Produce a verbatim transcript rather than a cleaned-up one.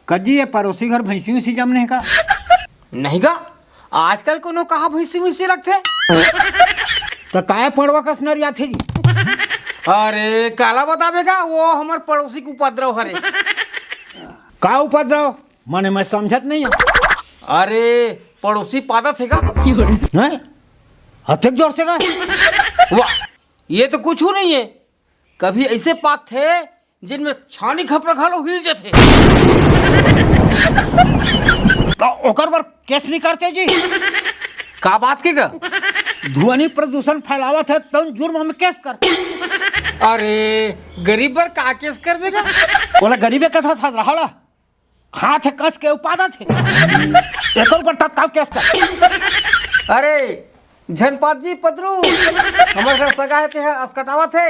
कजी, ये पड़ोसी घर भैंसी वैसी जमने का? नहीं गा, आजकल कोनो कहा भैंसी वैसी रखथे। त काय पड़वा कस नरियाथे जी? अरे काला बताबे गा, वो हमर पड़ोसी के उपद्रव हरे। का उपद्रव? माने मैं समझत नहीं हूँ। अरे पड़ोसी पादत हे गा। हैं? अतेक जोर से गा? वाह, ये तो कुछ नहीं है। कभी ऐसे पाथे जिनमें छानी खपरा घलो हिल जथे। तो ओकर बर केस नहीं करते जी? का बात के गा? ध्वनि प्रदूषण फैलावत हे, तौन जुर्म में केस कर। अरे गरीब बर का केस करबे गा? ओला गरीबे कथा था रहला। हाथ कस के उपादत हे। एकर ऊपर तत्काल केस कर। अरे झनपात जी पदरू, हमर घर सगा हे, ते ह असकटावत हे।